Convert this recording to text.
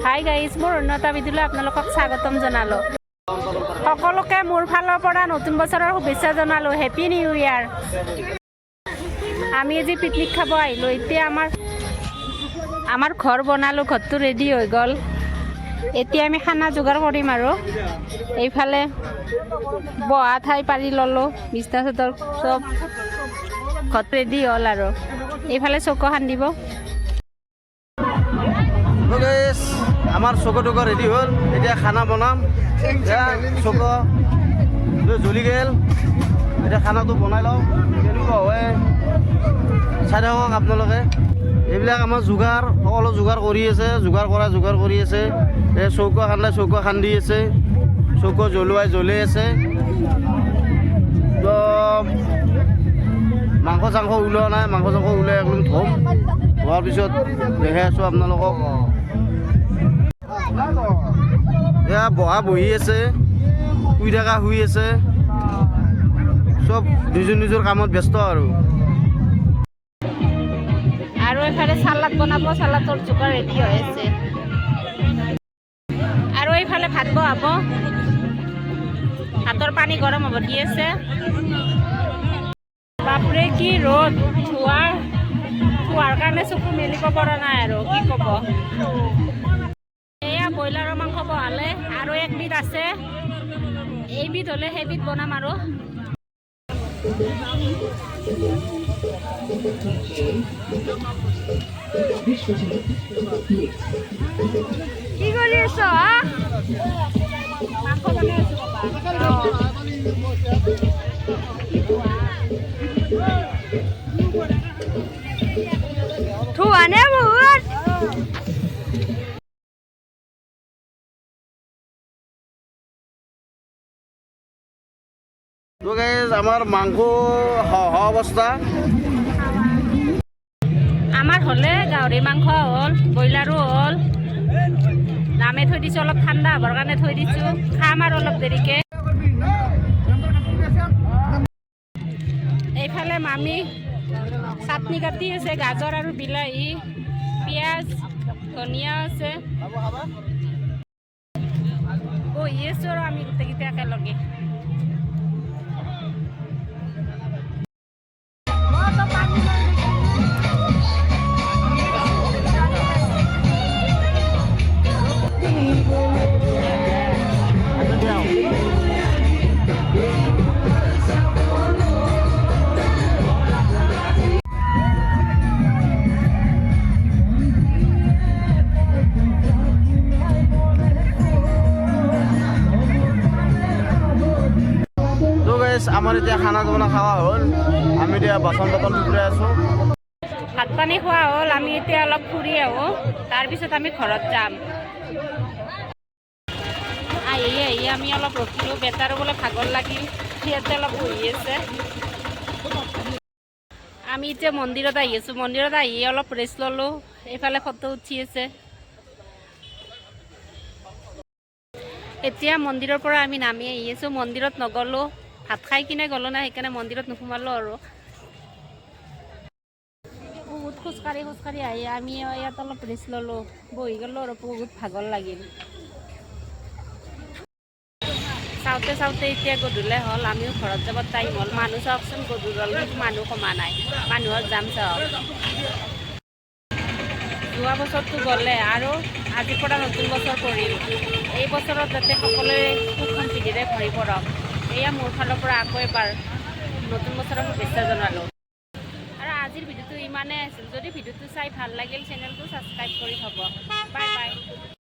Hi guys, মোৰ অন্য এটা ভিডিঅ'লৈ আপোনালোকক স্বাগতম জনালোঁ। সকলোকে মোৰ ফালৰ পৰা নতুন বছৰৰ শুভেচ্ছা জনালোঁ। Happy new year. আমি আজি পিকনিক খাব আহিলোঁ। এতিয়া আমাৰ আমাৰ ঘৰ বনালোঁ, ঘৰটো ৰেডি হৈ গ'ল। এতিয়া আমি খানা যোগাৰ কৰিম আৰু এইফালে বহা ঠাই পাৰি ল'লোঁ, বিছনা চাদৰ চব ঘৰত ৰেডি হ'ল আৰু এইফালে চৌকা খান্দিব। গাইছ, আমাৰ চৌকা টৌকা ৰেডি হ'ল। এতিয়া খানা বনাম। এতিয়া চৌকা জ্বলি গ'ল, এতিয়া খানাটো বনাই লওঁ। কেনেকুৱা হয় চাই থাকক আপোনালোকে। এইবিলাক আমাৰ যোগাৰ, সকলো যোগাৰ কৰি আছে, যোগাৰ কৰি আছে। এই চৌকা খান্দাই চৌকা খান্দি আছে, চৌকা জ্বলোৱাই জ্বলি আছে। তো মাংস চাংস ওলোৱা নাই। মাংস চাংস ওলাই একদম ধুম, ধোৱাৰ পিছত দেখাই আছোঁ আপোনালোকক। এয়া বহা বহি আছে, শুই থকা শুই আছে, চব নিজৰ নিজৰ কামত ব্যস্ত আৰু। আৰু এইফালে চালাড বনাব, চালাডৰ যোগাৰ ৰেডি হৈ আছে। আৰু এইফালে ভাত বহাব, ভাতৰ পানী গৰম হ'ব দি আছে। বাপৰে, কি ৰ'দ! ধোৱাৰ ধোৱাৰ কাৰণে চকু মেলিব পৰা নাই আৰু কি ক'ব। এয়া ব্ৰইলাৰৰ মাংস বহালে আৰু একবিধ আছে, এইবিধ হ'লে সেইবিধ বনাম আৰু। কি কৰি আছ হা? মাংস বনাই আছো বাবা। ধোৱা নে বহুত? তো গাইজ, আমাৰ মাংস হোৱা অৱস্থা। আমাৰ হ'লে গাহৰি মাংস হ'ল, ব্ৰইলাৰো হ'ল। নামে থৈ দিছোঁ, অলপ ঠাণ্ডা হ'বৰ কাৰণে থৈ দিছোঁ। খাম আৰু অলপ দেৰিকৈ। এইফালে মামী চাটনি কাটি আছে, গাজৰ আৰু বিলাহী, পিঁয়াজ, ধনিয়া আছে। বহি আছোঁ আৰু আমি গোটেইকেইটা একেলগে। তো গাইজ, আমাৰ এতিয়া খানা চানা খোৱা হ'ল। আমি এতিয়া বাচন বৰ্তন টুকুৰাই আছোঁ। ভাত পানী খোৱা হ'ল, আমি এতিয়া অলপ ফুৰি আহোঁ, তাৰপিছত আমি ঘৰত যাম। আহি আহি আমি অলপ ৰখিলোঁ। বেটাৰো বোলে ভাগৰ লাগিল, সিহঁতে অলপ বহি আছে। আমি এতিয়া মন্দিৰত আহি আছোঁ। মন্দিৰত আহি অলপ ৰেষ্ট ল'লোঁ। এইফালে ফটো উঠি আছে। এতিয়া মন্দিৰৰ পৰা আমি নামি আহি আছোঁ। মন্দিৰত নগ'লোঁ, ভাত খাই কিনে গ'লোঁ না, সেইকাৰণে মন্দিৰত নোসোমালোঁ। আৰু বহুত খোজকাঢ়ি খোজকাঢ়ি আহি আমি ইয়াত অলপ ৰেষ্ট ল'লোঁ, বহি গ'লোঁ আৰু বহুত ভাগৰ লাগিল। চাওঁতে চাওঁতে এতিয়া গধূলি হ'ল, আমিও ঘৰত যাব টাইম হ'ল। মানুহ চাওকচোন, গধূল হ'ল কিন্তু মানুহ কমা নাই, মানুহৰ যাম চাওক। যোৱা বছৰটো গ'লে আৰু আজিৰ পৰা নতুন বছৰ পৰিল। এই বছৰত যাতে সকলোৱে সুখ সম্প্ৰীতিৰে ভৰি পৰক, এয়া মোৰ ফালৰ পৰা আকৌ এবাৰ নতুন বছৰৰ শুভেচ্ছা জনালোঁ। আৰু আজিৰ ভিডিঅ'টো ইমানেই আছিল। যদি ভিডিঅ'টো চাই ভাল লাগিল, চেনেলটো ছাবস্ক্ৰাইব কৰি থ'ব। Bye bye.